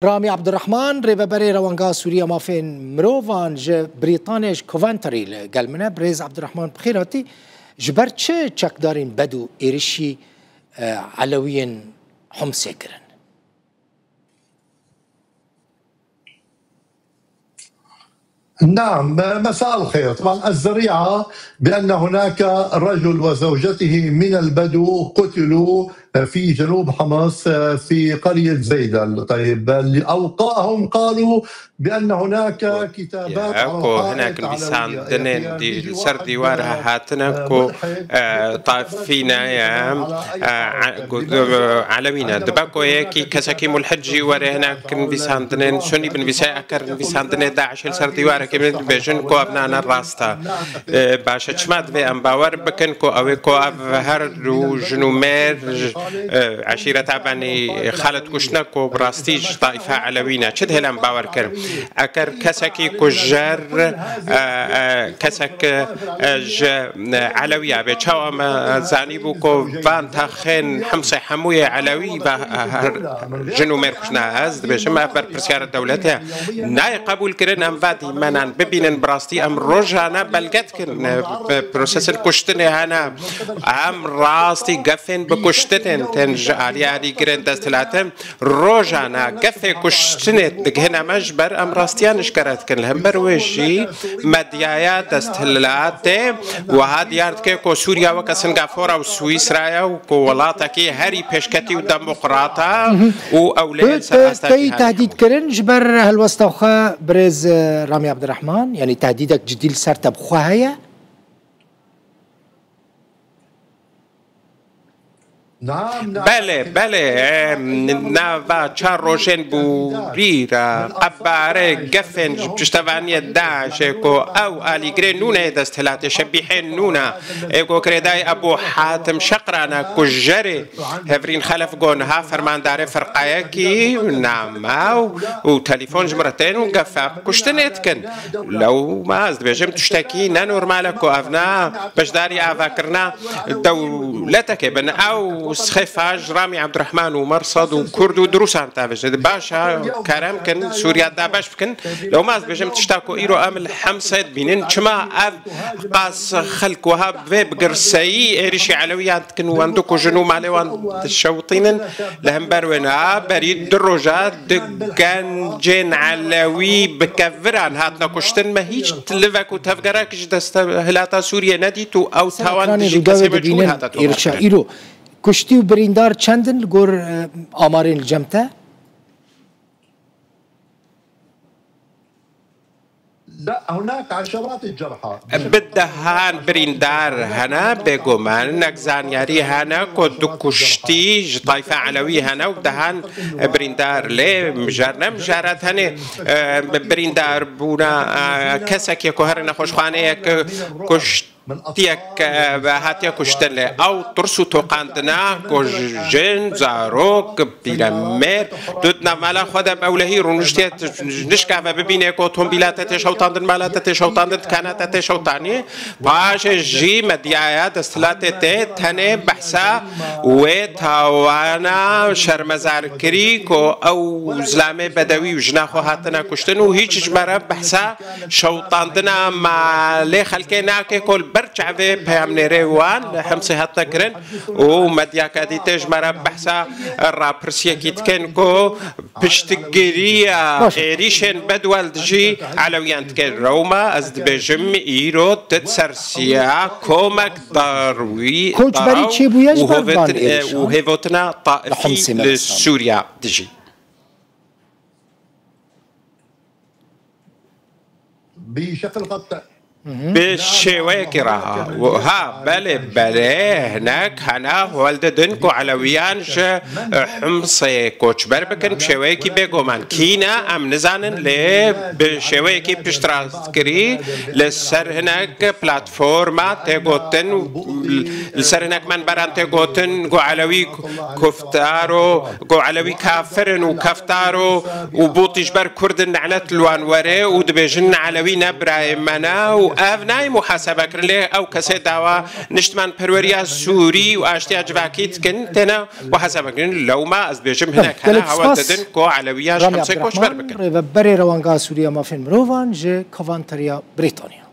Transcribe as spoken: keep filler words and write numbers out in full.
Ramî Abdurrahman, rêveberê Rewenga Sûriye Mafên Mirovan ji Brîtanê, ji Coventry li gel min e. Birêz Abdurrahman, bi xêr hatî. Ji ber çi çekdarên bed û êrişî, e, Elewiyên Humsê kirin? نعم، مساء الخير. طبعًا الذريعة بأن هناك رجل وزوجته من البدو قتلوا في جنوب حمص في قرية زيدل. طيب، اللي أوقاهم قالوا بأن هناك كتابات على الحائط علوية، يعني بيجي واحد ملحد، آه، ملحد، آه، على أي حائط علوية. Elewî ne. Dibe ku yekî kesekî mulhid jî were hinek nivîsandinên sunî binivîse, eker nivîsandinê DAIŞê li ser dîwarekê bin dibêjin ku ev nane rast e. E, baş e, çima divê em bawer bikin ku ew ê ku ev her du jin û mêr, e, eşîreta benî Xalid Kuşt ne ku bi rastî ji taifa Elewî ne? Çi dihêle em bawer kirin? Eker kesekî ku jer, e, e, kesek, e, ji, e, Elewiya be, çawa me zanîbû ku van taxên Himsê hemûyê Elewî ve her jin û mêr kuştine? Ez dibêjim, ev berpirsiyara dewletê ye. Nayê qebûl kirin em va dîmenan bibînin. Bi rastî em rojane belge dikin, e, prosesên kuştinê hene. Em rastî gefên bi kuştinên tên ji aliyê alîgirên desthilatin. Rojane gefê kuştinê digihine me, ji ber em rastiyan eşkere dikin. Li hember wê jî medyaya desthilatê wiha diyar dike ku Sûriya weke Singapora û Swîsraya û ku welatekî herî pêşketî û demokrat e û ewleyên ser asta cîhanê. Tey tehdîd kirin ji ber helwesta xwe birêz, e, Ramî Abdirehman, yanî tehdîdek cidî li ser te bi xwe heye? Belê, belê, em, nava çar rojên borî re qebare gefên ji piştevaniyê DAIŞê ku ew alîgirê nûne yê desthilatê, şebîhên nûne, ê ku girêdayî Ebû Hatim Şeqrane ku jerê Hevrîn Xelef ku niha fermandarê firqayekî name û, û telîfon ji min re tên û gefa kuştinê dikin. Lewma ez dibêjim tiştekî ne normal e ku ev ne beşdarî avakirina dewletekê bin. Ew sixêfa ji Ramî Abdurehman û Mersad û Kurd û Dirûsan tavêje. Baş e, kerem kin, Sûriya dabeş bikin. Lewma ez dibêjim tişta ku îro em li Hemsê dibînin, çima ev qas xelk wiha vê bi girseyî êrişî Elewiyan dikin û wan dikujin û malê wan dişewitînin? Li hember wê niha berî du roja du gencên Elewî bi keviran hatine kuştin. Me hîç livek û tevgerek ji destehilata Sûriyê nedît û ew tawan dijî kesê me çû hate tomarkirin. Îro kuştî û birîndar çend in li gor, e, amarên li cem te? Bi dehan birîndar hene, bêguman hinek zanyarî hene ku du kuştî ji tayfa Elewî hene û dehan birîndar. Lê mijar ne mijara tenê, e, birîndar bûna, e, kesekê ku herî nexweşxaneyek kuşt tiyek, e, hatiye kuştin lê ew tirs û toqandina ku jin, zarok, pîremêr, tu di navmala xwe de bi ewlehî rûniştiye, tu nişkave bibîne ku otomobîla te tê şewtandin, mala te tê şewtandin, dikana te tê şewtanî. Paşê jî medyaya desthilatê tê tenê behsa wê tawana şermezarkirî ku ew zilamê bedewî û jina xwe hatine kuştin û hîç ji me re behsa şewtandina malê xelkê nake ku li ber çavê peyamnêrê wan li Hemsê hatine kirin û medyaka dîtê ji me re behsa rapirsiyekî dikin ku piştgiriya êrîşên bedwel dijî Elewiyan dike. Rewma ez dibêjim îro tu di ser siya komek darwî, Koçberî daraw çêbûye ji û ber van êrîşan û hêvotina taifî li Sûriya dijî. Bi şêweyekî reha. Ha, belê, belê, hinek hene hewl didin ku Elewiyan ji, e, Himsê koçber bikin, bi şêweyekî bêguman. Kî ne, em nizanin, lê bi şêweyekî piştrastkirî li ser hinek platforma tê gotin, li ser hinek menberan tê gotin ku Elewî kuftaro, ku Elewî kafir in û keftaro û bûtî ji ber Kurd in, nelet li wan were û dibêjin Elewî ne birayê me ne û Ev nayê muhasebe kirin, lê ew kesê dawa niştimanperweriya Sûrî û aştiya civakî dikin, têne muhasebe kirin. Lewma ez dibêjim hinek hene hewa didin ku Elewiya ji Xemsê koçber bikin. Rêveberê Rewanga Sûriya Mafên Mirovan ji Coventry ya Brîtanya.